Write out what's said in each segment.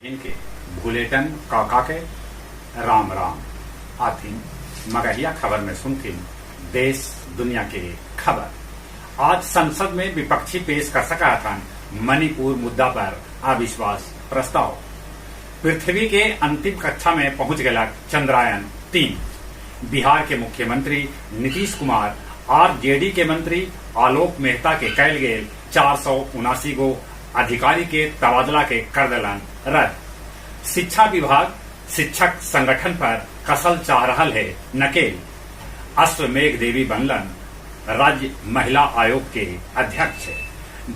इनके भुलेटन काका के राम राम। आथिन मगहिया खबर में सुनथिन देश दुनिया के खबर। आज संसद में विपक्षी पेश कर सका थन मणिपुर मुद्दा पर अविश्वास प्रस्ताव। पृथ्वी के अंतिम कक्षा में पहुंच गया चंद्रयान 3। बिहार के मुख्यमंत्री नीतीश कुमार आरजेडी के मंत्री आलोक मेहता के कैल गेल 479 गो अधिकारी के तबादला के कर दिलन रद्द। शिक्षा विभाग शिक्षक संगठन पर कसल चाह रहल है नकेल। अश्वमेघ देवी बनलन राज्य महिला आयोग के अध्यक्ष।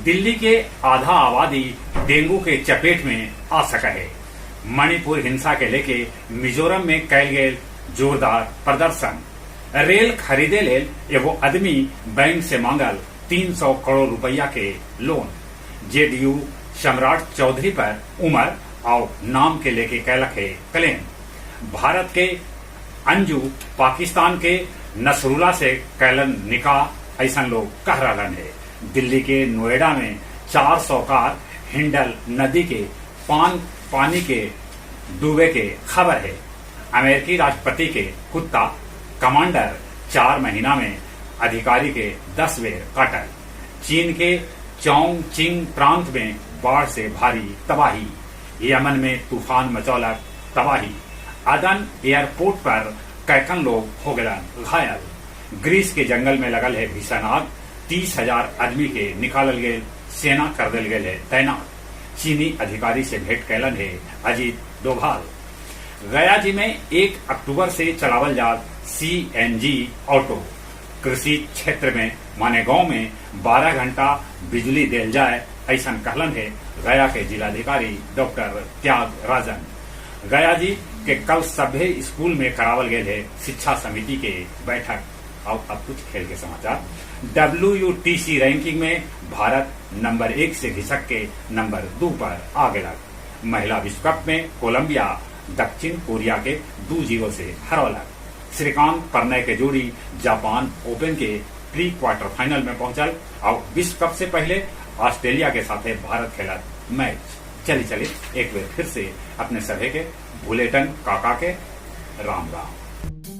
दिल्ली के आधा आबादी डेंगू के चपेट में आ सका है। मणिपुर हिंसा के लेके मिजोरम में कैल गेल जोरदार प्रदर्शन। रेल खरीदे लेल एगो आदमी बैंक से मांगल 300 करोड़ रुपया के लोन। जेडीयू सम्राट चौधरी पर उम्र और नाम के लेके कैलक है क्लेम। भारत के अंजू पाकिस्तान के नसरुल्ला से कैलन निकाह, ऐसा लोग कह रहा है। दिल्ली के नोएडा में 400 कार हिंडल नदी के पानी के डूबे के खबर है। अमेरिकी राष्ट्रपति के कुत्ता कमांडर 4 महीना में अधिकारी के 10 बेर काटल। चीन के चोंगचिंग प्रांत में बाढ़ से भारी तबाही। यमन में तूफान मचौलक तबाही। अदन एयरपोर्ट पर कैकन लोग हो गए घायल। ग्रीस के जंगल में लगल है भीषण आग। 30,000 आदमी के निकालल गेल, सेना कर दिल गेल है तैनात। चीनी अधिकारी से भेंट कैलन है अजीत डोभाल। गया जी में 1 अक्टूबर से चलावल जा CNG auto. कृषि क्षेत्र में माने गांव में 12 घंटा बिजली देल जाए, ऐसा कहलन है गया के जिलाधिकारी डॉक्टर त्याग राजन। गया जी के कल सभे स्कूल में करावल गए है शिक्षा समिति के बैठक। और अब कुछ खेल के समाचार। WTC ranking में भारत नंबर 1 से घिसक के नंबर 2 पर आ गया। महिला विश्व कप में कोलंबिया दक्षिण कोरिया के 2-0 से हरौलक। श्रीकांत प्रणय के जोड़ी जापान ओपन के प्री क्वार्टर फाइनल में पहुंचल और विश्व कप से पहले ऑस्ट्रेलिया के साथ भारत खेलत मैच। चली चली एक बार फिर से अपने सभे के भुलेटन काका के राम राम।